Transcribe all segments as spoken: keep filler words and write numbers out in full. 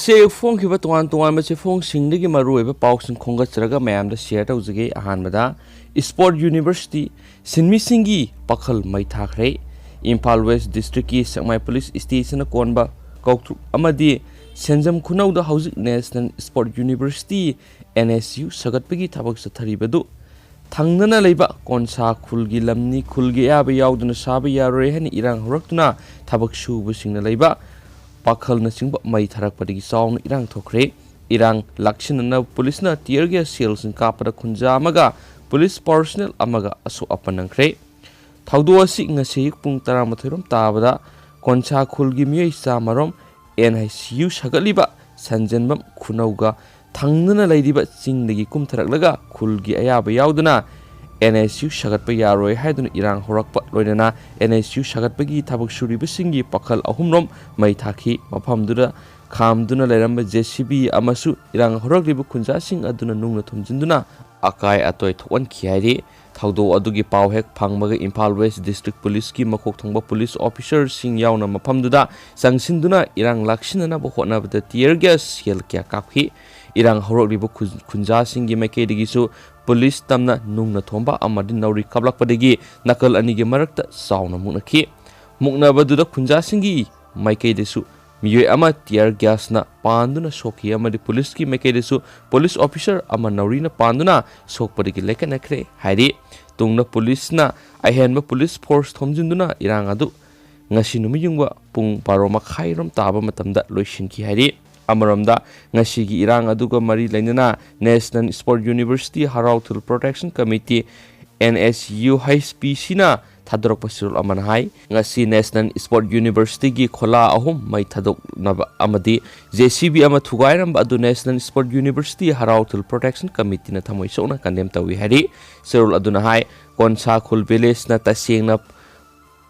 ꯆꯦ ꯐꯣꯡꯈꯤꯕ ꯇꯣꯉꯥꯟ ꯇꯣꯉꯥꯟꯕ ꯆꯦꯐꯣꯡꯁꯤꯡꯗꯒꯤ ꯃꯔꯨꯑꯣꯏꯕ ꯄꯥꯎꯁꯤꯡ ꯈꯣꯝꯒꯠꯆꯔꯒ ꯃꯌꯥꯝꯗ ꯁꯤꯌꯔ ꯇꯧꯖꯒꯦ꯫ ꯑꯍꯥꯟꯕꯗ, ꯏꯁꯄꯣꯔꯠ ꯌꯨꯅꯤꯚꯔꯁꯤꯇꯤ ꯁꯤꯟꯃꯤꯁꯤꯡꯒꯤ ꯄꯥꯈꯜ ꯃꯩ ꯊꯥꯈ꯭ꯔꯦ꯫ ꯏꯝꯐꯥꯜ ꯋꯦꯁ ꯗꯤꯁꯇ꯭ꯔꯤꯛꯀꯤ ꯁꯦꯛꯃꯥꯏ ꯄꯨꯂꯤꯁ ꯁ꯭ꯇꯦꯁꯟꯅ ꯀꯣꯟꯕ ꯀꯧꯇ꯭ꯔꯨꯛ ꯑꯃꯗꯤ ꯁꯦꯟꯖꯝ ꯈꯨꯅꯧꯗ ꯍꯧꯖꯤꯛ national sport university, N S U, ꯁꯥꯒꯠꯄꯒꯤ ꯊꯕꯛ ꯆꯠꯊꯔꯤꯕꯗꯨ ꯊꯪꯅꯅ ꯂꯩꯕ ꯀꯣꯟꯁꯥ ꯈꯨꯜꯒꯤ ꯂꯝꯅꯤ, ꯈꯨꯜꯒꯤ ꯑꯌꯥꯕ ꯌꯥꯎꯗꯅ ꯁꯥꯕ ꯌꯥꯔꯣꯏ ꯍꯥꯏꯅ ꯏꯔꯥꯡ ꯍꯧꯔꯛꯇꯨꯅ ꯊꯕꯛ ꯁꯨꯕꯁꯤꯡꯅ ꯂꯩꯕ ꯄꯥꯈꯜꯅꯆꯤꯡꯕ ꯃꯩ ꯊꯥꯔꯛꯄꯗꯒꯤ ꯆꯥꯎꯅ ꯏꯔꯥꯡ ꯊꯣꯛꯈ꯭ꯔꯦ꯫ ꯏꯔꯥꯡ ꯂꯥꯛꯁꯤꯟꯅꯅꯕ ꯄꯨꯂꯤꯁꯅ tear gas shellꯁꯤꯡ ꯀꯥꯞꯄꯗ ꯈꯨꯟꯖꯥ ꯑꯃꯒ ꯄꯨꯂꯤꯁ personnel ꯑꯃꯒ ꯑꯁꯣꯛ ꯑꯄꯟ ꯅꯪꯈ꯭ꯔꯦ꯫ ꯊꯧꯗꯣꯛ ꯑꯁꯤ ꯉꯁꯤ ꯑꯌꯨꯛ ꯄꯨꯡ ꯇꯔꯥꯃꯥꯊꯣꯏ ꯔꯣꯝ ꯇꯥꯕꯗ ꯀꯣꯟꯁꯥ ꯈꯨꯜꯒꯤ ꯃꯤꯑꯣꯏ ꯆꯥꯝꯃ ꯔꯣꯝ ꯑꯦꯟ ꯑꯥꯏ ꯁꯤ ꯌꯨ ꯁꯥꯒꯠꯂꯤꯕ ꯁꯟꯖꯦꯟꯕꯝ ꯈꯨꯅꯧꯒ ꯊꯪꯅꯅ ꯂꯩꯔꯤꯕ ꯆꯤꯡꯗꯒꯤ ꯀꯨꯝꯊꯔꯛꯂꯒ ꯈꯨꯜꯒꯤ ꯑꯌꯥꯕ ꯌꯥꯎꯗꯅ ꯑꯦꯟ ꯑꯥꯏ ꯁꯤ ꯌꯨ ꯁꯥꯒꯠꯄ ꯌꯥꯔꯣꯏ ꯍꯥꯏꯗꯨꯅ ꯏꯔꯥꯡ ꯍꯧꯔꯛꯄ ꯂꯣꯏꯅꯅ ꯑꯦꯟ ꯑꯥꯏ ꯁꯤ ꯌꯨ ꯁꯥꯒꯠꯄꯒꯤ ꯊꯕꯛ ꯁꯨꯔꯤꯕꯁꯤꯡꯒꯤ ꯄꯥꯈꯜ ꯑꯍꯨꯝꯔꯣꯝ ꯃꯩ ꯊꯥꯈꯤ꯫ ꯃꯐꯝꯗꯨꯗ ꯈꯥꯝꯗꯨꯅ ꯂꯩꯔꯝꯕ ꯖꯦ ꯁꯤ ꯕꯤ ꯑꯃꯁꯨ ꯏꯔꯥꯡ ꯍꯧꯔꯛꯂꯤꯕ ꯈꯨꯟꯖꯥꯁꯤꯡ ꯑꯗꯨꯅ ꯅꯨꯡꯅ ꯊꯨꯝꯖꯤꯟꯗꯨꯅ ꯑꯀꯥꯏ ꯑꯇꯣꯏ ꯊꯣꯛꯍꯟꯈꯤ ꯍꯥꯏꯔꯤ꯫ ꯊꯧꯗꯣꯛ ꯑꯗꯨꯒꯤ ꯄꯥꯎ ꯍꯦꯛ ꯐꯪꯕꯒ ꯏꯝꯐꯥꯜ ꯋꯦꯁ ꯗꯤꯁꯇ꯭ꯔꯤꯛ ꯄꯨꯂꯤꯁꯀꯤ ꯃꯀꯣꯛ ꯊꯣꯡꯕ ꯄꯨꯂꯤꯁ ꯑꯣꯐꯤꯁꯔꯁꯤꯡ ꯌꯥꯎꯅ ꯃꯐꯝꯗꯨꯗ ꯆꯪꯁꯤꯟꯗꯨꯅ ꯏꯔꯥꯡ ꯂꯥꯛꯁꯤꯟꯅꯅꯕ ꯍꯣꯠꯅꯕꯗ tear gas shell ꯀꯌꯥ ꯀꯥꯞꯈꯤ꯫ ꯏꯔꯥꯡ ꯍꯧꯔꯛꯂꯤꯕ ꯈꯨꯟ-, ꯈꯨꯟꯖꯥꯁꯤꯡꯒꯤ ꯃꯥꯏꯀꯩꯗꯒꯤꯁꯨ ꯄꯨꯂꯤꯁ ꯇꯝꯅ ꯅꯨꯡꯅ ꯊꯣꯝꯕ ꯑꯃꯗꯤ ꯅꯥꯎꯔꯤ ꯀꯥꯞꯂꯛꯄꯗꯒꯤ ꯅꯥꯀꯜ ꯑꯅꯤꯒꯤ ꯃꯔꯛꯇ ꯆꯥꯎꯅ ꯃꯨꯛꯅꯈꯤ꯫ ꯃꯨꯛꯅꯕꯗꯨꯗ ꯈꯨꯟꯖꯥꯁꯤꯡꯒꯤ ꯃꯥꯏꯀꯩꯗꯁꯨ ꯃꯤꯑꯣꯏ ꯑꯃ tear gasꯅ ꯄꯥꯟꯗꯨꯅ ꯁꯣꯛꯈꯤ ꯑꯃꯗꯤ ꯄꯨꯂꯤꯁꯀꯤ ꯃꯥꯏꯀꯩꯗꯁꯨ ꯄꯨꯂꯤꯁ ꯑꯣꯐꯤꯁꯔ ꯑꯃ ꯅꯥꯎꯔꯤꯅ ꯄꯥꯟꯗꯨꯅ ꯁꯣꯛꯄꯗꯒꯤ ꯂꯩꯈꯠꯅꯈ꯭ꯔꯦ ꯍꯥꯏꯔꯤ꯫ ꯇꯨꯡꯗ ꯄꯨꯂꯤꯁꯅ ꯑꯍꯦꯟꯕ ꯄꯨꯂꯤꯁ ꯐꯣꯔꯁ ꯊꯣꯝꯖꯤꯟꯗꯨꯅ ꯏꯔꯥꯡ ꯑꯗꯨ ꯉꯁꯤ ꯅꯨꯃꯤꯠ ꯌꯨꯡꯕ ꯄꯨꯡ ꯕꯥꯔꯣ ꯃꯈꯥꯏꯔꯣꯝ ꯇꯥꯕ ꯃꯇꯝꯗ ꯂꯣꯏꯁꯤꯟꯈꯤ ꯍꯥꯏꯔꯤ꯫ ꯑꯃꯔꯣꯝꯗ, ꯉꯁꯤꯒꯤ ꯏꯔꯥꯡ ꯑꯗꯨꯒ ꯃꯔꯤ ꯂꯩꯅꯅ National Sport University ꯍꯔꯥꯎ ꯊꯨꯜ Protection Committee, N S U H P Cꯅ ꯊꯥꯗꯣꯔꯛꯄ ꯆꯦꯔꯣꯜ ꯑꯃꯅ ꯍꯥꯏ, ꯉꯁꯤ National Sport Universityꯒꯤ ꯈꯣꯂꯥ ꯑꯍꯨꯝ ꯃꯩ ꯊꯥꯗꯣꯛꯅꯕ ꯑꯃꯗꯤ J C B ꯑꯃ ꯊꯨꯒꯥꯏꯔꯝꯕ ꯑꯗꯨ National Sport University ꯍꯔꯥꯎ ꯊꯨꯜ Protection Committeeꯅ ꯊꯃꯣꯏ ꯁꯣꯛꯅ condemn ꯇꯧꯏ ꯍꯥꯏꯔꯤ꯫ ꯆꯦꯔꯣꯜ ꯑꯗꯨꯅ ꯍꯥꯏ, ꯀꯣꯟꯁꯥ ꯈꯨꯜ villageꯅ ꯇꯁꯦꯡꯅ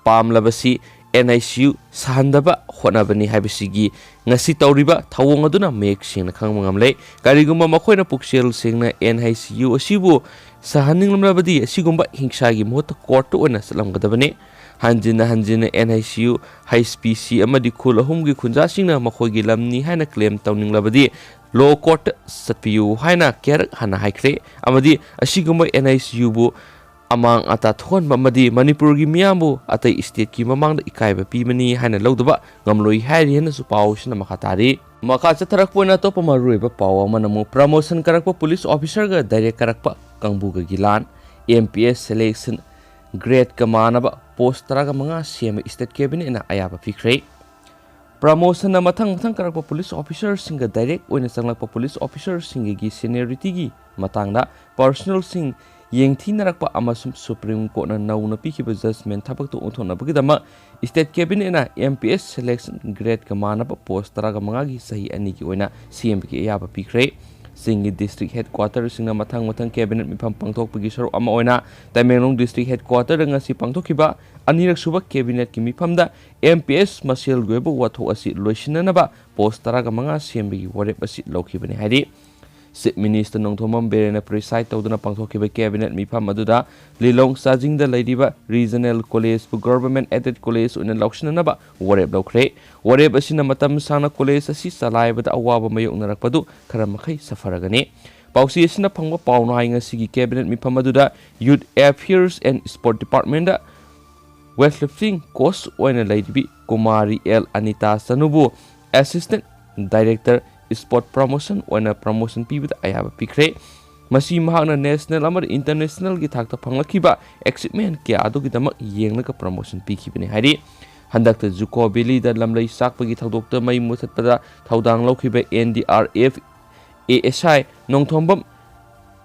ꯄꯥꯝꯂꯕꯁꯤ N I C U ꯁꯥꯍꯟꯗꯕ ꯍꯣꯠꯅꯕꯅꯤ ꯍꯥꯏꯕꯁꯤꯒꯤ ꯉꯁꯤ ꯇꯧꯔꯤꯕ ꯊꯧꯑꯣꯡ ꯑꯗꯨꯅ ꯃꯌꯦꯛ ꯁꯦꯡꯅ ꯈꯪꯕ ꯉꯝꯂꯦ꯫ ꯀꯔꯤꯒꯨꯝꯕ ꯃꯈꯣꯏꯅ ꯄꯨꯛꯆꯦꯜ ꯁꯦꯡꯅ N I C U ꯑꯁꯤꯕꯨ ꯁꯥꯍꯟꯅꯤꯡꯂꯝꯂꯕꯗꯤ ꯑꯁꯤꯒꯨꯝꯕ ꯍꯤꯡꯁꯥꯒꯤ ꯃꯍꯨꯠꯇ courtꯇ ꯑꯣꯏꯅ ꯆꯠꯂꯝꯒꯗꯕꯅꯤ꯫ ꯍꯟꯖꯤꯟꯅ ꯍꯟꯖꯤꯟꯅ N I C U, H P C ꯑꯃꯗꯤ ꯈꯨꯜ ꯑꯍꯨꯝꯒꯤ ꯈꯨꯟꯖꯥꯁꯤꯡꯅ ꯃꯈꯣꯏꯒꯤ ꯂꯝꯅꯤ ꯍꯥꯏꯅ claim ꯇꯧꯅꯤꯡꯂꯕꯗꯤ law court ꯆꯠꯄꯤꯌꯨ ꯍꯥꯏꯅ ꯀꯌꯥꯔꯛ ꯍꯟꯅ ꯍꯥꯏꯈ꯭ꯔꯦ ꯑꯃꯗꯤ ꯑꯁꯤꯒꯨꯝꯕ N I C U ꯕꯨ ꯑꯃꯥꯡ ꯑꯇꯥ ꯊꯣꯛꯍꯟꯕ ꯑꯃꯗꯤ ꯃꯅꯤꯄꯨꯔꯒꯤ ꯃꯤꯌꯥꯝꯕꯨ ꯑꯇꯩ stateꯀꯤ ꯃꯃꯥꯡꯗ ꯏꯀꯥꯏꯕ ꯄꯤꯕꯅꯤ ꯍꯥꯏꯅ ꯂꯧꯗꯕ ꯉꯝꯂꯣꯏ ꯍꯥꯏꯔꯤ ꯍꯥꯏꯅꯁꯨ ꯄꯥꯎ ꯑꯁꯤꯅ ꯃꯈꯥ ꯇꯥꯔꯤ꯫ ꯃꯈꯥ ꯆꯠꯊꯔꯛꯄ ꯑꯣꯏꯅ ꯑꯇꯣꯞꯄ ꯃꯔꯨꯑꯣꯏꯕ ꯄꯥꯎ ꯑꯃꯅ ꯑꯃꯨꯛ promotion ꯀꯥꯔꯛꯄ police officerꯒ direct ꯀꯥꯔꯛꯄ ꯀꯥꯡꯕꯨꯒꯒꯤ ꯂꯥꯟ, M P S selection gradeꯀ ꯃꯥꯟꯅꯕ post ꯇꯔꯥꯒ ꯃꯉꯥ ꯁꯦꯝꯕ state cabinetꯅ ꯑꯌꯥꯕ ꯄꯤꯈ꯭ꯔꯦ꯫ Promotionꯅ ꯃꯊꯪ ꯃꯊꯪ ꯀꯥꯔꯛꯄ police officerꯁꯤꯡꯒ direct ꯑꯣꯏꯅ ꯆꯪꯂꯛꯄ police officerꯁꯤꯡꯒꯤ seniorityꯒꯤ ꯃꯇꯥꯡꯗ personalꯁꯤꯡ ꯌꯦꯡꯊꯤꯅꯔꯛꯄ ꯑꯃꯁꯨꯡ Supreme Courtꯅ ꯅꯧꯅ ꯄꯤꯈꯤꯕ judgment ꯊꯕꯛꯇ ꯑꯣꯟꯊꯣꯛꯅꯕꯒꯤꯗꯃꯛ state cabinetꯅ M P S selection gradeꯀ ꯃꯥꯟꯅꯕ post ꯇꯔꯥꯒ ꯃꯉꯥꯒꯤ ꯆꯍꯤ ꯑꯅꯤꯒꯤ ꯑꯣꯏꯅ ꯁꯦꯝꯕꯒꯤ ꯑꯌꯥꯕ ꯄꯤꯈ꯭ꯔꯦ꯫ ꯆꯤꯡꯒꯤ district headquarterꯁꯤꯡꯅ ꯃꯊꯪ ꯃꯊꯪ cabinet ꯃꯤꯐꯝ ꯄꯥꯡꯊꯣꯛꯄꯒꯤ ꯁꯔꯨꯛ ꯑꯃ ꯑꯣꯏꯅ ꯇꯃꯦꯡꯂꯣꯡ district headquarterꯗ ꯉꯁꯤ ꯄꯥꯡꯊꯣꯛꯈꯤꯕ ꯑꯅꯤꯔꯛ ꯁꯨꯕ cabinetꯀꯤ ꯃꯤꯐꯝꯗ M P S ꯃꯁꯦꯜꯒꯤ ꯑꯣꯏꯕ ꯋꯥꯊꯣꯛ ꯑꯁꯤ ꯂꯣꯏꯁꯤꯟꯅꯅꯕ post ꯇꯔꯥꯒ ꯃꯉꯥ ꯁꯦꯝꯕꯒꯤ ꯋꯥꯔꯦꯞ ꯑꯁꯤ ꯂꯧꯈꯤꯕꯅꯤ ꯍꯥꯏꯔꯤ꯫ Chief Minister ꯅꯣꯡꯊꯣꯝꯕꯝ ꯕꯤꯔꯦꯟꯅ preside ꯇꯧꯗꯨꯅ ꯄꯥꯡꯊꯣꯛꯈꯤꯕ cabinet ꯃꯤꯐꯝ ꯑꯗꯨꯗ ꯂꯤꯂꯣꯡ ꯆꯥꯖꯤꯡꯗ ꯂꯩꯔꯤꯕ regional collegeꯄꯨ government aided college ꯑꯣꯏꯅ ꯂꯧꯁꯤꯟꯅꯅꯕ ꯋꯥꯔꯦꯞ ꯂꯧꯈ꯭ꯔꯦ꯫ ꯋꯥꯔꯦꯞ ꯑꯁꯤꯅ ꯃꯇꯝ ꯁꯥꯡꯅ college ꯑꯁꯤ ꯆꯂꯥꯏꯕꯗ ꯑꯋꯥꯕ ꯃꯥꯌꯣꯛꯅꯔꯛꯄꯗꯨ ꯈꯔ ꯃꯈꯩ ꯁꯥꯐꯔꯒꯅꯤ꯫ ꯄꯥꯎꯆꯦ ꯑꯁꯤꯅ ꯐꯪꯕ ꯄꯥꯎꯅ ꯍꯥꯏ, ꯉꯁꯤꯒꯤ cabinet ꯃꯤꯐꯝ ꯑꯗꯨꯗ Youth Affairs and Sport Departmentꯇ weightlifting coach ꯑꯣꯏꯅ ꯂꯩꯔꯤꯕꯤ Kumari L Anita ꯆꯅꯨꯕꯨ Assistant Director Sport Promotion ꯑꯣꯏꯅ promotion ꯄꯤꯕꯗ ꯑꯌꯥꯕ ꯄꯤꯈ꯭ꯔꯦ꯫ ꯃꯁꯤ ꯃꯍꯥꯛꯅ national ꯑꯃꯗꯤ internationalꯒꯤ ꯊꯥꯛꯇ ꯐꯪꯂꯛꯈꯤꯕ achievement ꯀꯌꯥ ꯑꯗꯨꯒꯤꯗꯃꯛ ꯌꯦꯡꯂꯒ promotion ꯄꯤꯈꯤꯕꯅꯤ ꯍꯥꯏꯔꯤ꯫ ꯍꯟꯗꯛꯇ ꯖꯨꯀꯣ ꯚꯦꯂꯤꯗ ꯂꯝꯂꯩ ꯆꯥꯛꯄꯒꯤ ꯊꯧꯗꯣꯛꯇ ꯃꯩ ꯃꯨꯊꯠꯄꯗ ꯊꯧꯗꯥꯡ ꯂꯧꯈꯤꯕ N D R F A S I Nongthombam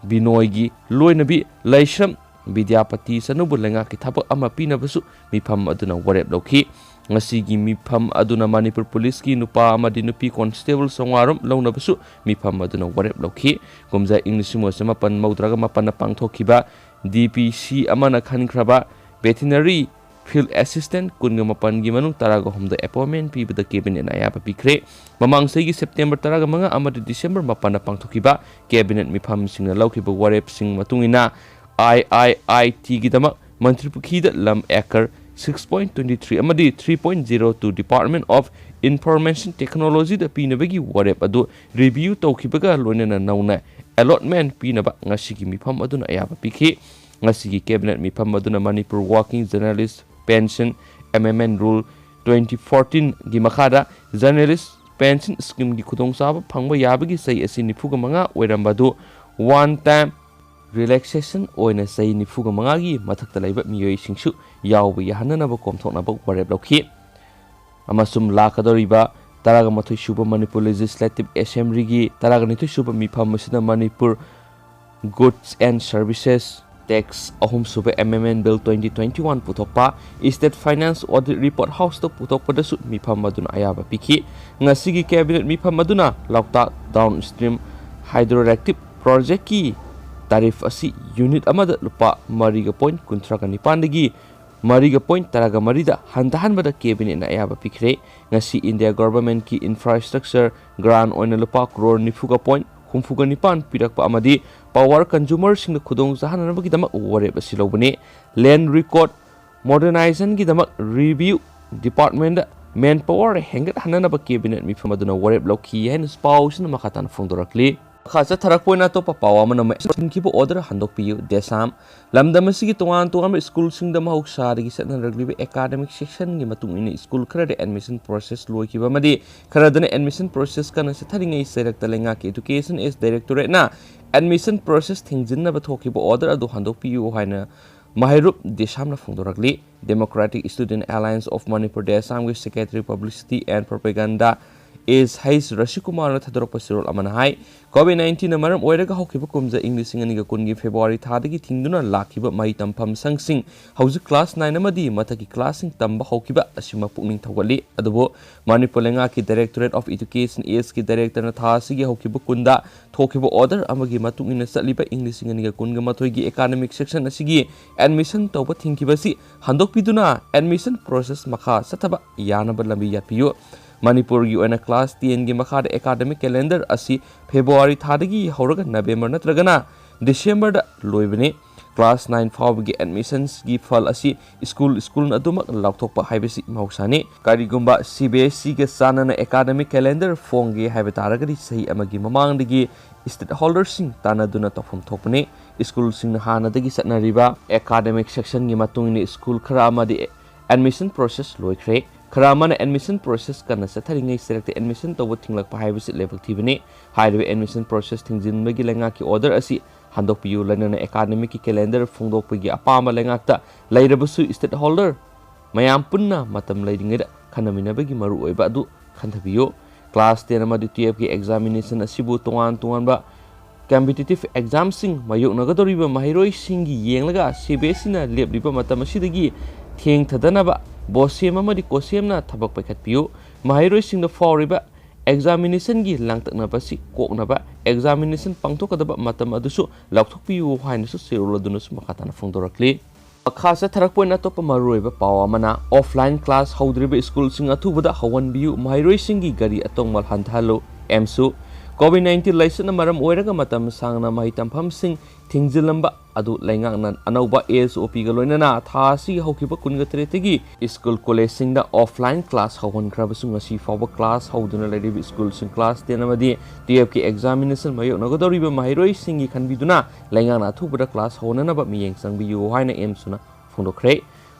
ꯕꯤꯅꯣꯏꯒꯤ ꯂꯣꯏꯅꯕꯤ ꯂꯩꯁ꯭ꯔꯝ ꯕꯤꯗ꯭ꯌꯥꯄꯇꯤ ꯆꯅꯨꯕꯨ ꯂꯩꯉꯥꯛꯀꯤ ꯊꯕꯛ ꯑꯃ ꯄꯤꯅꯕꯁꯨ ꯃꯤꯐꯝ ꯑꯗꯨꯅ ꯋꯥꯔꯦꯞ ꯂꯧꯈꯤ꯫ ꯉꯁꯤꯒꯤ ꯃꯤꯐꯝ ꯑꯗꯨꯅ ꯃꯅꯤꯄꯨꯔ ꯄꯨꯂꯤꯁꯀꯤ ꯅꯨꯄꯥ ꯑꯃꯗꯤ ꯅꯨꯄꯤ constable ꯆꯥꯝꯃꯉꯥ ꯔꯣꯝ ꯂꯧꯅꯕꯁꯨ ꯃꯤꯐꯝ ꯑꯗꯨꯅ ꯋꯥꯔꯦꯞ ꯂꯧꯈꯤ꯫ ꯀꯨꯝꯖꯥ ꯏꯪ ꯂꯤꯁꯤꯡ ꯑꯃ ꯆꯃꯥꯄꯟ ꯃꯧꯗ꯭ꯔꯥꯒ ꯃꯥꯄꯟꯗ ꯄꯥꯡꯊꯣꯛꯈꯤꯕ D P C ꯑꯃꯅ ꯈꯟꯈ꯭ꯔꯕ veterinary field assistant ꯀꯨꯟꯒ ꯃꯥꯄꯟꯒꯤ ꯃꯅꯨꯡ ꯇꯔꯥꯒ ꯍꯨꯝꯗꯣꯏ appointment ꯄꯤꯕꯗ cabinetꯅ ꯑꯌꯥꯕ ꯄꯤꯈ꯭ꯔꯦ꯫ ꯃꯃꯥꯡ ꯆꯍꯤꯒꯤ September ꯇꯔꯥꯒ ꯃꯉꯥ ꯑꯃꯗꯤ December ꯃꯥꯄꯟꯗ ꯄꯥꯡꯊꯣꯛꯈꯤꯕ cabinet ꯃꯤꯐꯝꯁꯤꯡꯅ ꯂꯧꯈꯤꯕ ꯋꯥꯔꯦꯞꯁꯤꯡ ꯃꯇꯨꯡ ꯏꯟꯅ I I I Tꯒꯤꯗꯃꯛ ꯃꯟꯇ꯭ꯔꯤꯄꯨꯈ꯭ꯔꯤꯗ ꯂꯝ acre six point twenty three ꯑꯃꯗꯤ three point zero two Department of Information Technology ꯗ ꯄꯤꯅꯕꯒꯤ ꯋꯥꯔꯦꯞ ꯑꯗꯨ review ꯇꯧꯈꯤꯕꯒ ꯂꯣꯏꯅꯅ ꯅꯧꯅ allotment ꯄꯤꯅꯕ ꯉꯁꯤꯒꯤ ꯃꯤꯐꯝ ꯑꯗꯨꯅ ꯑꯌꯥꯕ ꯄꯤꯈꯤ꯫ ꯉꯁꯤꯒꯤ cabinet ꯃꯤꯐꯝ ꯑꯗꯨꯅ Manipur Working Journalist Pension, M M N Rule twenty fourteen ꯒꯤ ꯃꯈꯥꯗ journalist pension scheme ꯒꯤ ꯈꯨꯗꯣꯡꯆꯥꯕ ꯐꯪꯕ ꯌꯥꯕꯒꯤ ꯆꯍꯤ ꯑꯁꯤ ꯅꯤꯐꯨꯒ ꯃꯉꯥ ꯑꯣꯏꯔꯝꯕ ꯑꯗꯨ one time relaxation ꯑꯣꯏꯅ ꯆꯍꯤ ꯅꯤꯐꯨꯒ ꯃꯉꯥꯒꯤ ꯃꯊꯛꯇ ꯂꯩꯕ ꯃꯤꯑꯣꯏꯁꯤꯡꯁꯨ ꯌꯥꯎꯕ ꯌꯥꯍꯟꯅꯅꯕ ꯀꯣꯝꯊꯣꯛꯅꯕ ꯋꯥꯔꯦꯞ ꯂꯧꯈꯤ꯫ ꯑꯃꯁꯨꯡ ꯂꯥꯛꯀꯗꯧꯔꯤꯕ ꯇꯔꯥꯒ ꯃꯥꯊꯣꯏ ꯁꯨꯕ Manipur Legislative Assembly ꯒꯤ ꯇꯔꯥꯒ ꯅꯤꯊꯣꯏ ꯁꯨꯕ ꯃꯤꯐꯝ ꯑꯁꯤꯗ Manipur Goods and Services Tax ꯑꯍꯨꯝ ꯁꯨꯕ amendment bill twenty twenty one ꯄꯨꯊꯣꯛꯄ, State Finance Audit Report House ꯇ ꯄꯨꯊꯣꯛꯄꯗꯁꯨ ꯃꯤꯐꯝ ꯑꯗꯨꯅ ꯑꯌꯥꯕ ꯄꯤꯈꯤ꯫ ꯉꯁꯤꯒꯤ cabinet ꯃꯤꯐꯝ ꯑꯗꯨꯅ ꯂꯣꯛꯇꯥꯛ downstream hydroelectric project ꯀꯤ tariff ꯑꯁꯤ unit ꯑꯃꯗ ꯂꯨꯄꯥ ꯃꯔꯤꯒ point ꯀꯨꯟꯊ꯭ꯔꯥꯒ ꯅꯤꯄꯥꯟꯗꯒꯤ ꯃꯔꯤꯒ point ꯇꯔꯥꯒ ꯃꯔꯤꯗ ꯍꯟꯊꯍꯟꯕꯗ cabinet ꯅ ꯑꯌꯥꯕ ꯄꯤꯈ꯭ꯔꯦ꯫ ꯉꯁꯤ India government ꯀꯤ infrastructure grant ꯑꯣꯏꯅ ꯂꯨꯄꯥ crore ꯅꯤꯐꯨꯒ point ꯍꯨꯝꯐꯨꯒ ꯅꯤꯄꯥꯟ ꯄꯤꯔꯛꯄ ꯑꯃꯗꯤ power consumer ꯁꯤꯡꯗ ꯈꯨꯗꯣꯡ ꯆꯥꯍꯟꯅꯕꯒꯤꯗꯃꯛ ꯋꯥꯔꯦꯞ ꯑꯁꯤ ꯂꯧꯕꯅꯤ꯫ Land record modernization ꯒꯤꯗꯃꯛ revenue department ꯗ manpower ꯍꯦꯟꯒꯠꯍꯟꯅꯅꯕ cabinet ꯃꯤꯐꯝ ꯑꯗꯨꯅ ꯋꯥꯔꯦꯞ ꯂꯧꯈꯤ ꯍꯥꯏꯅ ꯄꯥꯎꯁꯤꯅ ꯃꯈꯥ ꯇꯥꯅ ꯐꯣꯡꯗꯣꯔꯛꯂꯤ꯫ ꯃꯈꯥ ꯆꯠꯊꯔꯛꯄ ꯑꯣꯏꯅ ꯑꯇꯣꯞꯄ ꯄꯥꯎ ꯑꯃꯅ ꯃꯍꯩꯁꯪ ꯊꯤꯡꯈꯤꯕ order ꯍꯟꯗꯣꯛꯄꯤꯌꯨ꯫ ꯗꯦꯁꯥꯝ꯫ ꯂꯝꯗꯝ ꯑꯁꯤꯒꯤ ꯇꯣꯉꯥꯟ ꯇꯣꯉꯥꯟꯕ ꯁ꯭ꯀꯨꯜꯁꯤꯡꯗ ꯃꯍꯧꯁꯥꯗꯒꯤ ꯆꯠꯅꯔꯛꯂꯤꯕ academic section ꯒꯤ ꯃꯇꯨꯡ ꯏꯟꯅ ꯁ꯭ꯀꯨꯜ ꯈꯔꯗ admission process ꯂꯣꯏꯈꯤꯕ ꯑꯃꯗꯤ ꯈꯔꯗꯅ admission process ꯀꯟꯅ ꯆꯠꯊꯔꯤꯉꯩ ꯆꯩꯔꯛꯇ ꯂꯩꯉꯥꯛꯀꯤ Education Directorate ꯅ admission process ꯊꯤꯡꯖꯤꯟꯅꯕ ꯊꯣꯛꯈꯤꯕ order ꯑꯗꯨ ꯍꯟꯗꯣꯛꯄꯤꯌꯨ ꯍꯥꯏꯅ ꯃꯍꯩꯔꯨꯞ ꯗꯦꯁꯥꯝꯅ ꯐꯣꯡꯗꯣꯔꯛꯂꯤ꯫ Democratic Student Alliance of Manipur ꯗꯦꯁꯥꯝꯒꯤ secretary publicity and propaganda S H ꯔꯥꯖꯀꯨꯃꯥꯔꯅ ꯊꯥꯗꯣꯔꯛꯄ ꯆꯦꯔꯣꯜ ꯑꯃꯅ ꯍꯥꯏ, COVID nineteen ꯅ ꯃꯔꯝ ꯑꯣꯏꯔꯒ ꯍꯧꯈꯤꯕ ꯀꯨꯝꯖꯥ ꯏꯪ ꯂꯤꯁꯤꯡ ꯑꯅꯤꯒ ꯀꯨꯟꯒꯤ February ꯊꯥꯗꯒꯤ ꯊꯤꯡꯗꯨꯅ ꯂꯥꯛꯈꯤꯕ ꯃꯍꯩ ꯇꯝꯐꯝ ꯁꯪꯁꯤꯡ ꯍꯧꯖꯤꯛ class nine ꯑꯃꯗꯤ ꯃꯊꯛꯀꯤ class ꯁꯤꯡ ꯇꯝꯕ ꯍꯧꯈꯤꯕ ꯑꯁꯤꯃꯛ ꯄꯨꯛꯅꯤꯡ ꯊꯧꯒꯠꯂꯤ꯫ ꯑꯗꯨꯕꯨ ꯃꯅꯤꯄꯨꯔ ꯂꯩꯉꯥꯛꯀꯤ Directorate of Education ꯑꯦꯁ ꯀꯤ director ꯅ ꯊꯥ ꯑꯁꯤꯒꯤ ꯍꯧꯈꯤꯕ ꯀꯨꯟꯗ ꯊꯣꯛꯈꯤꯕ order ꯑꯃꯒꯤ ꯃꯇꯨꯡ ꯏꯟꯅ ꯆꯠꯂꯤꯕ ꯏꯪ ꯂꯤꯁꯤꯡ ꯑꯅꯤꯒ ꯀꯨꯟꯒ ꯃꯥꯊꯣꯏꯒꯤ academic section ꯑꯁꯤꯒꯤ admission ꯇꯧꯕ ꯊꯤꯡꯈꯤꯕ ꯑꯁꯤ ꯍꯟꯗꯣꯛꯄꯤꯗꯨꯅ admission process ꯃꯈꯥ ꯆꯠꯊꯕ ꯌꯥꯅꯕ ꯂꯝꯕꯤ ꯌꯥꯠꯄꯤꯌꯨ꯫ ꯃꯅꯤꯄꯨꯔꯒꯤ ꯑꯣꯏꯅ class ten ꯒꯤ ꯃꯈꯥꯗ academic calendar ꯑꯁꯤ February ꯊꯥꯗꯒꯤ ꯍꯧꯔꯒ November ꯅꯠꯇ꯭ꯔꯒꯅ December ꯗ ꯂꯣꯏꯕꯅꯤ꯫ class nine ꯐꯥꯎꯕꯒꯤ admissions ꯒꯤ ꯐꯜ ꯑꯁꯤ school school ꯅ ꯑꯗꯨꯃꯛ ꯂꯥꯎꯊꯣꯛꯄ ꯍꯥꯏꯕꯁꯤ ꯃꯍꯧꯁꯥꯅꯤ꯫ ꯀꯔꯤꯒꯨꯝꯕ C B S E ꯒ ꯆꯥꯟꯅꯅ academic calendar ꯐꯣꯡꯒꯦ ꯍꯥꯏꯕ ꯇꯥꯔꯒꯗꯤ ꯆꯍꯤ ꯑꯃꯒꯤ ꯃꯃꯥꯡꯗꯒꯤ stakeholder ꯁꯤꯡ ꯇꯥꯟꯅꯗꯨꯅ ꯇꯧꯐꯝ ꯊꯣꯛꯄꯅꯤ꯫ School ꯁꯤꯡꯅ ꯍꯥꯟꯅꯗꯒꯤ ꯆꯠꯅꯔꯤꯕ academic section ꯒꯤ ꯃꯇꯨꯡ ꯏꯟꯅ school ꯈꯔ ꯑꯃꯗꯤ admission process ꯂꯣꯏꯈ꯭ꯔꯦ꯫ ꯈꯔ ꯑꯃꯅ admission process ꯀꯟꯅ ꯆꯠꯊꯔꯤꯉꯩ ꯆꯔꯛꯇ admission ꯇꯧꯕ ꯊꯤꯡꯂꯛꯄ ꯍꯥꯏꯕꯁꯤ ꯂꯥꯏꯕꯛ ꯊꯤꯕꯅꯤ꯫ ꯍꯥꯏꯔꯤꯕ admission process ꯊꯤꯡꯖꯤꯟꯕꯒꯤ ꯂꯩꯉꯥꯛꯀꯤ order ꯑꯁꯤ ꯍꯟꯗꯣꯛꯄꯤꯌꯨ, ꯂꯣꯏꯅꯅ academic ꯀꯤ calendar ꯐꯣꯡꯗꯣꯛꯄꯒꯤ ꯑꯄꯥꯝꯕ ꯂꯩꯉꯥꯛꯇ ꯂꯩꯔꯕꯁꯨ stakeholder ꯃꯌꯥꯝ ꯄꯨꯟꯅ ꯃꯇꯝ ꯂꯩꯔꯤꯉꯩꯗ ꯈꯟꯅꯃꯤꯟꯅꯕꯒꯤ ꯃꯔꯨꯑꯣꯏꯕ ꯑꯗꯨ ꯈꯟꯊꯕꯤꯌꯨ꯫ Class ten ꯑꯃꯗꯤ twelve ꯀꯤ examination ꯑꯁꯤꯕꯨ ꯇꯣꯉꯥꯟ ꯇꯣꯉꯥꯟꯕ competitive exam ꯁꯤꯡ ꯃꯥꯌꯣꯛꯅꯒꯗꯧꯔꯤꯕ ꯃꯍꯩꯔꯣꯏꯁꯤꯡꯒꯤ ꯌꯦꯡꯂꯒ C B S E ꯅ ꯂꯦꯞꯂꯤꯕ ꯃꯇꯝ ꯑꯁꯤꯗꯒꯤ ꯊꯦꯡꯊꯗꯅꯕ ꯕꯣꯁꯦꯝ ꯑꯃꯗꯤ ꯀꯣꯁꯦꯝꯅ ꯊꯕꯛ ꯄꯥꯏꯈꯠꯄꯤꯌꯨ꯫ ꯃꯍꯩꯔꯣꯏꯁꯤꯡꯗ ꯐꯥꯎꯔꯤꯕ examination ꯒꯤ ꯂꯥꯡꯇꯛꯅꯕ ꯑꯁꯤ ꯀꯣꯛꯅꯕ examination ꯄꯥꯡꯊꯣꯛꯀꯗꯕ ꯃꯇꯝ ꯑꯗꯨꯁꯨ ꯂꯥꯎꯊꯣꯛꯄꯤꯌꯨ ꯍꯥꯏꯅꯁꯨ ꯆꯦꯔꯣꯜ ꯑꯗꯨꯅꯁꯨ ꯃꯈꯥ ꯇꯥꯅ ꯐꯣꯡꯗꯣꯔꯛꯂꯤ꯫ ꯃꯈꯥ ꯆꯠꯊꯔꯛꯄ ꯑꯣꯏꯅ ꯑꯇꯣꯞꯄ ꯃꯔꯨꯑꯣꯏꯕ ꯄꯥꯎ ꯑꯃꯅ, offline class ꯍꯧꯗ꯭ꯔꯤꯕ school ꯁꯤꯡ ꯑꯊꯨꯕꯗ ꯍꯧꯍꯟꯕꯤꯌꯨ, ꯃꯍꯩꯔꯣꯏꯁꯤꯡꯒꯤ ꯒꯥꯔꯤ ꯑꯇꯣꯡꯕ ꯍꯟꯊꯍꯜꯂꯨ꯫ ꯑꯦꯝꯁꯨ, COVID nineteen ꯂꯥꯏꯆꯠꯅ ꯃꯔꯝ ꯑꯣꯏꯔꯒ ꯃꯇꯝ ꯁꯥꯡꯅ ꯃꯍꯩ ꯇꯝꯐꯝꯁꯤꯡ ꯊꯤꯡꯖꯤꯜꯂꯝꯕ ꯑꯗꯨ ꯂꯩꯉꯥꯛꯅ ꯑꯅꯧꯕ S O P ꯒ ꯂꯣꯏꯅꯅ ꯊꯥ ꯑꯁꯤꯒꯤ ꯍꯧꯈꯤꯕ ꯀꯨꯟꯒ ꯇꯔꯦꯠꯇꯒꯤ school college ꯁꯤꯡꯗ offline class ꯍꯧꯍꯟꯈ꯭ꯔꯕꯁꯨ, ꯉꯁꯤ ꯐꯥꯎꯕ class ꯍꯧꯗꯨꯅ ꯂꯩꯔꯤꯕ school ꯁꯤꯡ class ten ꯑꯃꯗꯤ twelve ꯀꯤ examination ꯃꯥꯌꯣꯛꯅꯒꯗꯧꯔꯤꯕ ꯃꯍꯩꯔꯣꯏꯁꯤꯡꯒꯤ ꯈꯟꯕꯤꯗꯨꯅ ꯂꯩꯉꯥꯛꯅ ꯑꯊꯨꯕꯗ class ꯍꯧꯍꯟꯅꯅꯕ ꯃꯤꯠꯌꯦꯡ ꯆꯪꯕꯤꯌꯨ ꯍꯥꯏꯅ ꯑꯦꯝꯁꯨꯅ ꯐꯣꯡꯗꯣꯛꯈ꯭ꯔꯦ꯫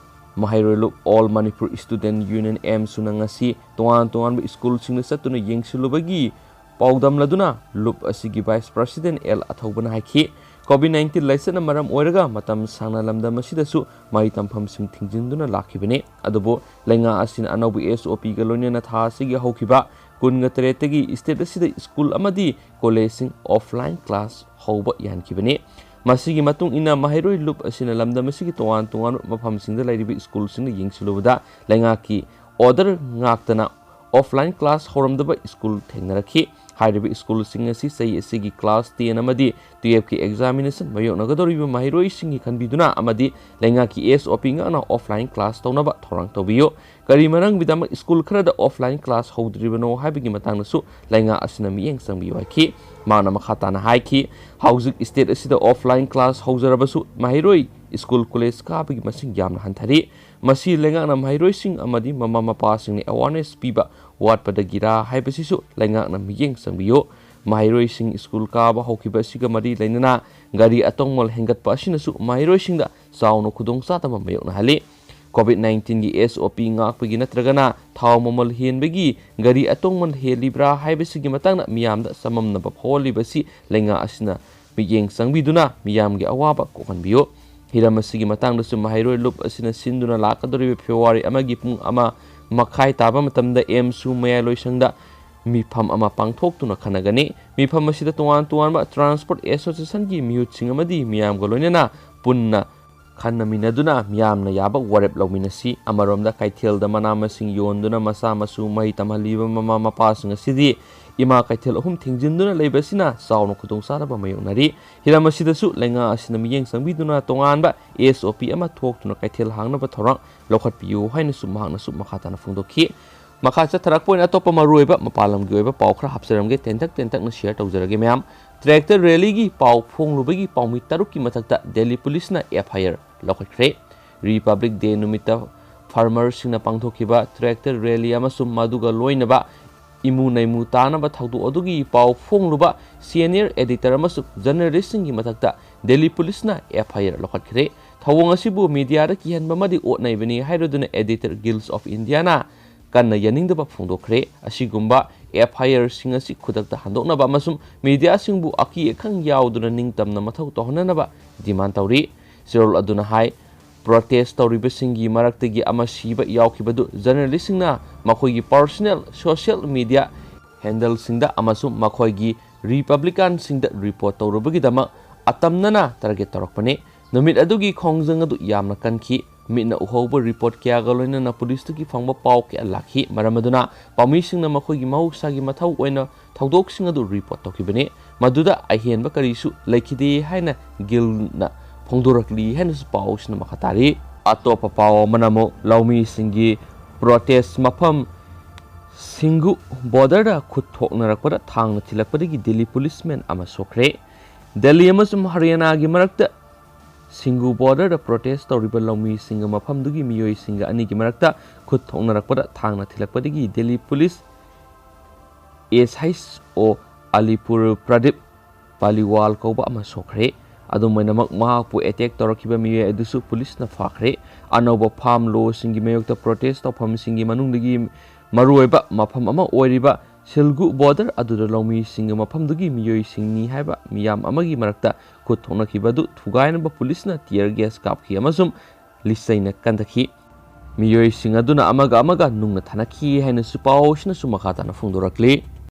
ꯃꯍꯩꯔꯣꯏ ꯂꯨꯞ All Manipur Student Union, ꯑꯦꯝꯁꯨꯅ ꯉꯁꯤ ꯇꯣꯉꯥꯟ ꯇꯣꯉꯥꯟꯕ school ꯁꯤꯡꯗ ꯆꯠꯇꯨꯅ ꯌꯦꯡꯁꯤꯜꯂꯨꯕꯒꯤ ꯄꯥꯎꯗꯝꯂꯗꯨꯅ ꯂꯨꯞ ꯑꯁꯤꯒꯤ vice president ꯑꯦꯜ ꯑꯊꯧꯕꯅ ꯍꯥꯏꯈꯤ, COVID nineteen ꯂꯥꯏꯆꯠꯅ ꯃꯔꯝ ꯑꯣꯏꯔꯒ ꯃꯇꯝ ꯁꯥꯡꯅ ꯂꯝꯗꯝ ꯑꯁꯤꯗꯁꯨ ꯃꯍꯩ ꯇꯝꯐꯝꯁꯤꯡ ꯊꯤꯡꯖꯤꯟꯗꯨꯅ ꯂꯥꯛꯈꯤꯕꯅꯤ꯫ ꯑꯗꯨꯕꯨ ꯂꯩꯉꯥꯛ ꯑꯁꯤꯅ ꯑꯅꯧꯕ S O P ꯒ ꯂꯣꯏꯅꯅ ꯊꯥ ꯑꯁꯤꯒꯤ ꯍꯧꯈꯤꯕ ꯀꯨꯟꯒ ꯇꯔꯦꯠꯇꯒꯤ state ꯑꯁꯤꯗ school ꯑꯃꯗꯤ college ꯁꯤꯡ offline class ꯍꯧꯕ ꯌꯥꯍꯟꯈꯤꯕꯅꯤ꯫ ꯃꯁꯤꯒꯤ ꯃꯇꯨꯡ ꯏꯟꯅ ꯃꯍꯩꯔꯣꯏ ꯂꯨꯞ ꯑꯁꯤꯅ ꯂꯝꯗꯝ ꯑꯁꯤꯒꯤ ꯇꯣꯉꯥꯟ ꯇꯣꯉꯥꯟꯕ ꯃꯐꯝꯁꯤꯡꯗ ꯂꯩꯔꯤꯕ school ꯁꯤꯡꯗ ꯌꯦꯡꯁꯤꯜꯂꯨꯕꯗ ꯂꯩꯉꯥꯛꯀꯤ order ꯉꯥꯛꯇꯅ offline class ꯍꯧꯔꯝꯗꯕ school ꯊꯦꯡꯅꯔꯛꯈꯤ꯫ ꯍꯥꯏꯔꯤꯕ ꯁ꯭ꯀꯨꯜꯁꯤꯡ ꯑꯁꯤ ꯆꯍꯤ ꯑꯁꯤꯒꯤ class ten ꯑꯃꯗꯤ twelve ꯀꯤ examination ꯃꯥꯌꯣꯛꯅꯒꯗꯧꯔꯤꯕ ꯃꯍꯩꯔꯣꯏꯁꯤꯡꯒꯤ ꯈꯟꯕꯤꯗꯨꯅ ꯑꯃꯗꯤ ꯂꯩꯉꯥꯛꯀꯤ S O P ꯉꯥꯛꯅ offline class ꯇꯧꯅꯕ ꯊꯧꯔꯥꯡ ꯇꯧꯕꯤꯌꯨ꯫ ꯀꯔꯤ ꯃꯔꯝꯒꯤꯗꯃꯛ ꯁ꯭ꯀꯨꯜ ꯈꯔꯗ offline class ꯍꯧꯗ꯭ꯔꯤꯕꯅꯣ ꯍꯥꯏꯕꯒꯤ ꯃꯇꯥꯡꯗꯁꯨ ꯂꯩꯉꯥꯛ ꯑꯁꯤꯅ ꯃꯤꯠꯌꯦꯡ ꯆꯪꯕꯤꯌꯨ ꯍꯥꯏꯈꯤ꯫ ꯃꯍꯥꯛꯅ ꯃꯈꯥ ꯇꯥꯅ ꯍꯥꯏꯈꯤ, ꯍꯧꯖꯤꯛ state ꯑꯁꯤꯗ offline class ꯍꯧꯖꯔꯕꯁꯨ ꯃꯍꯩꯔꯣꯏ ꯁ꯭ꯀꯨꯜ college ꯀꯥꯕꯒꯤ ꯃꯁꯤꯡ ꯌꯥꯝꯅ ꯍꯟꯊꯔꯤ꯫ ꯃꯁꯤ ꯂꯩꯉꯥꯛꯅ ꯃꯍꯩꯔꯣꯏꯁꯤꯡ ꯑꯃꯗꯤ ꯃꯃꯥ ꯃꯄꯥꯁꯤꯡꯅ awareness ꯄꯤꯕ ꯋꯥꯠꯄꯗꯒꯤꯔꯥ ꯍꯥꯏꯕꯁꯤꯁꯨ ꯂꯩꯉꯥꯛꯅ ꯃꯤꯠꯌꯦꯡ ꯆꯪꯕꯤꯌꯨ꯫ ꯃꯍꯩꯔꯣꯏꯁꯤꯡ ꯁ꯭ꯀꯨꯜ ꯀꯥꯕ ꯍꯧꯈꯤꯕ ꯑꯁꯤꯒ ꯃꯔꯤ ꯂꯩꯅꯅ ꯒꯥꯔꯤ ꯑꯇꯣꯡꯃꯜ ꯍꯦꯟꯒꯠꯄ ꯑꯁꯤꯅꯁꯨ ꯃꯍꯩꯔꯣꯏꯁꯤꯡꯗ ꯆꯥꯎꯅ ꯈꯨꯗꯣꯡꯆꯥꯗꯕ ꯃꯥꯌꯣꯛꯅꯍꯜꯂꯤ꯫ COVID nineteen ꯒꯤ S O P ꯉꯥꯛꯄꯒꯤ ꯅꯠꯇ꯭ꯔꯒꯅ ꯊꯥꯎ ꯃꯃꯜ ꯍꯦꯟꯕꯒꯤ ꯒꯥꯔꯤ ꯑꯇꯣꯡꯃꯜ ꯍꯦꯜꯂꯤꯕ꯭ꯔꯥ ꯍꯥꯏꯕꯁꯤꯒꯤ ꯃꯇꯥꯡꯗ ꯃꯤꯌꯥꯝꯗ ꯆꯃꯝꯅꯕ ꯐꯥꯎꯍꯜꯂꯤꯕꯁꯤ ꯂꯩꯉꯥꯛ ꯑꯁꯤꯅ ꯃꯤꯠꯌꯦꯡ ꯆꯪꯕꯤꯗꯨꯅ ꯃꯤꯌꯥꯝꯒꯤ ꯑꯋꯥꯕ ꯀꯣꯛꯍꯟꯕꯤꯌꯨ꯫ ꯍꯤꯔꯝ ꯑꯁꯤꯒꯤ ꯃꯇꯥꯡꯗꯁꯨ ꯃꯍꯩꯔꯣꯏ ꯂꯨꯞ ꯑꯁꯤꯅ ꯁꯤꯟꯗꯨꯅ ꯂꯥꯛꯀꯗꯧꯔꯤꯕ February ꯑꯃꯒꯤ ꯄꯨꯡ ꯑꯃ ꯃꯈꯥꯏ ꯇꯥꯕ ꯃꯇꯝꯗ ꯑꯦꯝꯁꯨ ꯃꯌꯥꯏꯂꯣꯏꯁꯪꯗ ꯃꯤꯐꯝ ꯑꯃ ꯄꯥꯡꯊꯣꯛꯇꯨꯅ ꯈꯟꯅꯒꯅꯤ꯫ ꯃꯤꯐꯝ ꯑꯁꯤꯗ ꯇꯣꯉꯥꯟ ꯇꯣꯉꯥꯟꯕ transport association ꯒꯤ ꯃꯤꯍꯨꯠꯁꯤꯡ ꯑꯃꯗꯤ ꯃꯤꯌꯥꯝꯒ ꯂꯣꯏꯅꯅ ꯄꯨꯟꯅ ꯈꯟꯅꯃꯤꯟꯅꯗꯨꯅ ꯃꯤꯌꯥꯝꯅ ꯌꯥꯕ ꯋꯥꯔꯦꯞ ꯂꯧꯃꯤꯟꯅꯁꯤ꯫ ꯑꯃꯔꯣꯝꯗ ꯀꯩꯊꯦꯜꯗ ꯃꯅꯥ ꯃꯁꯤꯡ ꯌꯣꯟꯗꯨꯅ ꯃꯆꯥ ꯃꯁꯨ ꯃꯍꯩ ꯇꯝꯍꯜꯂꯤꯕ ꯃꯃꯥ ꯃꯄꯥꯁꯤꯡ ꯑꯁꯤꯗꯤ ꯏꯃꯥ ꯀꯩꯊꯦꯜ ꯑꯍꯨꯝ ꯊꯤꯡꯖꯤꯟꯗꯨꯅ ꯂꯩꯕ ꯑꯁꯤꯅ ꯆꯥꯎꯅ ꯈꯨꯗꯣꯡꯆꯥꯗꯕ ꯃꯥꯌꯣꯛꯅꯔꯤ꯫ ꯍꯤꯔꯝ ꯑꯁꯤꯗꯁꯨ ꯂꯩꯉꯥꯛ ꯑꯁꯤꯅ ꯃꯤꯠꯌꯦꯡ ꯆꯪꯕꯤꯗꯨꯅ ꯇꯣꯉꯥꯟꯕ S O P ꯑꯃ ꯊꯣꯛꯇꯨꯅ ꯀꯩꯊꯦꯜ ꯍꯥꯡꯅꯕ ꯊꯧꯔꯥꯡ ꯂꯧꯈꯠꯄꯤꯌꯨ ꯍꯥꯏꯅꯁꯨ ꯃꯍꯥꯛꯅꯁꯨ ꯃꯈꯥ ꯇꯥꯅ ꯐꯣꯡꯗꯣꯛꯈꯤ꯫ ꯃꯈꯥ ꯆꯠꯊꯔꯛꯄ ꯑꯣꯏꯅ ꯑꯇꯣꯞꯄ ꯃꯔꯨꯑꯣꯏꯕ ꯃꯄꯥꯟ ꯂꯝꯒꯤ ꯑꯣꯏꯕ ꯄꯥꯎ ꯈꯔ ꯍꯥꯞꯆꯔꯝꯒꯦ, ꯇꯦꯟꯇꯛ ꯇꯦꯟꯇꯛꯅ share ꯇꯧꯖꯔꯒꯦ ꯃꯌꯥꯝ꯫ Tractor rally ꯒꯤ ꯄꯥꯎ ꯐꯣꯡꯂꯨꯕꯒꯤ ꯄꯥꯎꯃꯤ ꯇꯔꯨꯛꯀꯤ ꯃꯊꯛꯇ ꯗꯦꯜꯂꯤ ꯄꯨꯂꯤꯁꯅ F I R ꯂꯧꯈꯠꯈ꯭ꯔꯦ꯫ Republic Day ꯅꯨꯃꯤꯠꯇ farmer ꯁꯤꯡꯅ ꯄꯥꯡꯊꯣꯛꯈꯤꯕ tractor rally ꯑꯃꯁꯨꯡ ꯃꯗꯨꯒ ꯂꯣꯏꯅꯕ ꯏꯃꯨ ꯅꯩꯃꯨ ꯇꯥꯅꯕ ꯊꯧꯗꯣꯛ ꯑꯗꯨꯒꯤ ꯄꯥꯎ ꯐꯣꯡꯂꯨꯕ senior editor ꯑꯃꯁꯨꯡ journalist ꯁꯤꯡꯒꯤ ꯃꯊꯛꯇ ꯗꯦꯜꯂꯤ ꯄꯨꯂꯤꯁꯅ F I R ꯂꯧꯈꯠꯈ꯭ꯔꯦ꯫ ꯊꯧꯑꯣꯡ ꯑꯁꯤꯕꯨ media ꯗ ꯀꯤꯍꯟꯕ ꯑꯃꯗꯤ ꯑꯣꯠ ꯅꯩꯕꯅꯤ ꯍꯥꯏꯔꯗꯨꯅ editor Guild of India ꯅ ꯀꯟꯅ ꯌꯥꯅꯤꯡꯗꯕ ꯐꯣꯡꯗꯣꯛꯈ꯭ꯔꯦ꯫ ꯑꯁꯤꯒꯨꯝꯕ F I R ꯁꯤꯡ ꯑꯁꯤ ꯈꯨꯗꯛꯇ ꯍꯟꯗꯣꯛꯅꯕ ꯑꯃꯁꯨꯡ media ꯁꯤꯡꯕꯨ ꯑꯀꯤ ꯑꯈꯪ ꯌꯥꯎꯗꯅ ꯅꯤꯡꯇꯝꯅ ꯃꯊꯧ ꯇꯧꯍꯟꯅꯅꯕ demand ꯇꯧꯔꯤ꯫ ꯆꯦꯔꯣꯜ ꯑꯗꯨꯅ ꯍꯥꯏ, protest ꯇꯧꯔꯤꯕꯁꯤꯡꯒꯤ ꯃꯔꯛꯇꯒꯤ ꯑꯃ ꯁꯤꯕ ꯌꯥꯎꯈꯤꯕꯗꯨ journalist ꯁꯤꯡꯅ ꯃꯈꯣꯏꯒꯤ personal social media handle ꯁꯤꯡꯗ ꯑꯃꯁꯨꯡ ꯃꯈꯣꯏꯒꯤ Republican ꯁꯤꯡꯗ report ꯇꯧꯔꯨꯕꯒꯤꯗꯃꯛ ꯑꯇꯝꯅꯅ target ꯇꯧꯔꯛꯄꯅꯤ꯫ ꯅꯨꯃꯤꯠ ꯑꯗꯨꯒꯤ ꯈꯣꯡꯖꯪ ꯑꯗꯨ ꯌꯥꯝꯅ ꯀꯟꯈꯤ꯫ ꯃꯤꯠꯅ ꯎꯍꯧꯕ ꯔꯤꯄꯣꯔꯠ ꯀꯌꯥꯒ ꯂꯣꯏꯅꯅ ꯄꯨꯂꯤꯁꯇꯒꯤ ꯐꯪꯕ ꯄꯥꯎ ꯀꯌꯥ ꯂꯥꯛꯈꯤ꯫ ꯃꯔꯝ ꯑꯗꯨꯅ ꯄꯥꯎꯃꯤꯁꯤꯡꯅ ꯃꯈꯣꯏꯒꯤ ꯃꯍꯧꯁꯥꯒꯤ ꯃꯊꯧ ꯑꯣꯏꯅ ꯊꯧꯗꯣꯛꯁꯤꯡ ꯑꯗꯨ ꯔꯤꯄꯣꯔꯠ ꯇꯧꯈꯤꯕꯅꯤ꯫ ꯃꯗꯨꯗ ꯑꯍꯦꯟꯕ ꯀꯔꯤꯁꯨ ꯂꯩꯈꯤꯗꯦ ꯍꯥꯏꯅ ꯒꯤꯜꯅ ꯐꯣꯡꯗꯣꯔꯛꯂꯤ ꯍꯥꯏꯅꯁꯨ ꯄꯥꯎꯁꯤꯅ ꯃꯈꯥ ꯇꯥꯔꯤ꯫ ꯑꯇꯣꯞꯄ ꯄꯥꯎ ꯑꯃꯅ ꯑꯃꯨꯛ ꯂꯧꯃꯤꯁꯤꯡꯒꯤ ꯄ꯭ꯔꯣꯇꯦꯁ ꯃꯐꯝ ꯁꯤꯡꯒꯨ ꯕꯣꯔꯗꯔꯗ ꯈꯨꯠ ꯊꯣꯛꯅꯔꯛꯄꯗ ꯊꯥꯡꯅ ꯊꯤꯜꯂꯛꯄꯗꯒꯤ ꯗꯤꯜꯂꯤ ꯄꯨꯂꯤꯁꯃꯦꯟ ꯑꯃ ꯁꯣꯛꯈ꯭ꯔꯦ꯫ ꯗꯤꯜꯂꯤ ꯑꯃꯁꯨꯡ ꯍꯔꯤꯌꯥꯅꯥꯒꯤ ꯃꯔꯛꯇ ꯁꯤꯡꯒꯨ ꯕꯣꯔꯗꯔꯗ ꯄ꯭ꯔꯣꯇꯦꯁ ꯇꯧꯔꯤꯕ ꯂꯧꯃꯤꯁꯤꯡꯒ ꯃꯐꯝꯗꯨꯒꯤ ꯃꯤꯑꯣꯏꯁꯤꯡꯒ ꯑꯅꯤꯒꯤ ꯃꯔꯛꯇ ꯈꯨꯠ ꯊꯣꯛꯅꯔꯛꯄꯗ ꯊꯥꯡꯅ ꯊꯤꯜꯂꯛꯄꯗꯒꯤ ꯗꯤꯜꯂꯤ ꯄꯨꯂꯤꯁ ꯑꯦꯁ ꯑꯩꯆ ꯑꯣ ꯑꯂꯤꯄꯨꯔ ꯄ꯭ꯔꯗꯤꯞ ꯄꯥꯂꯤꯋꯥꯜ ꯀꯧꯕ ꯑꯃ ꯁꯣꯛꯈ꯭ꯔꯦ꯫ ꯑꯗꯨꯝ ꯑꯣꯏꯅꯃꯛ, ꯃꯍꯥꯛꯄꯨ ꯑꯦꯇꯦꯛ ꯇꯧꯔꯛꯈꯤꯕ ꯃꯤꯑꯣꯏ ꯑꯗꯨꯁꯨ ꯄꯨꯂꯤꯁꯅ ꯐꯥꯈ꯭ꯔꯦ꯫ ꯑꯅꯧꯕ ꯐꯥꯔꯝ ꯂꯣꯁꯤꯡꯒꯤ ꯃꯥꯌꯣꯛꯇ ꯄ꯭ꯔꯣꯇꯦꯁ ꯇꯧꯐꯝꯁꯤꯡꯒꯤ ꯃꯅꯨꯡꯗꯒꯤ ꯃꯔꯨꯑꯣꯏꯕ ꯃꯐꯝ ꯑꯃ ꯑꯣꯏꯔꯤꯕ ꯁꯤꯜꯒꯨ ꯕꯣꯔꯗꯔ ꯑꯗꯨꯗ ꯂꯧꯃꯤꯁꯤꯡꯒ ꯃꯐꯝꯗꯨꯒꯤ ꯃꯤꯑꯣꯏꯁꯤꯡꯅꯤ ꯍꯥꯏꯕ ꯃꯤꯌꯥꯝ ꯑꯃꯒꯤ ꯃꯔꯛꯇ ꯈꯨꯠ ꯊꯣꯛꯅꯈꯤꯕ ꯑꯗꯨ ꯊꯨꯒꯥꯏꯅꯕ ꯄꯨꯂꯤꯁꯅ ꯇꯤꯌꯔ ꯒꯦꯁ ꯀꯥꯞꯈꯤ ꯑꯃꯁꯨꯡ ꯂꯤꯆꯩꯅ ꯀꯟꯊꯈꯤ꯫ ꯃꯤꯑꯣꯏꯁꯤꯡ ꯑꯗꯨꯅ ꯑꯃꯒ ꯑꯃꯒ ꯅꯨꯡꯅ ꯊꯥꯅꯈꯤ ꯍꯥꯏꯅꯁꯨ ꯄꯥꯎꯁꯤꯅꯁꯨ ꯃꯈꯥ ꯇꯥꯅ ꯐꯣꯡꯗꯣꯔꯛꯂꯤ꯫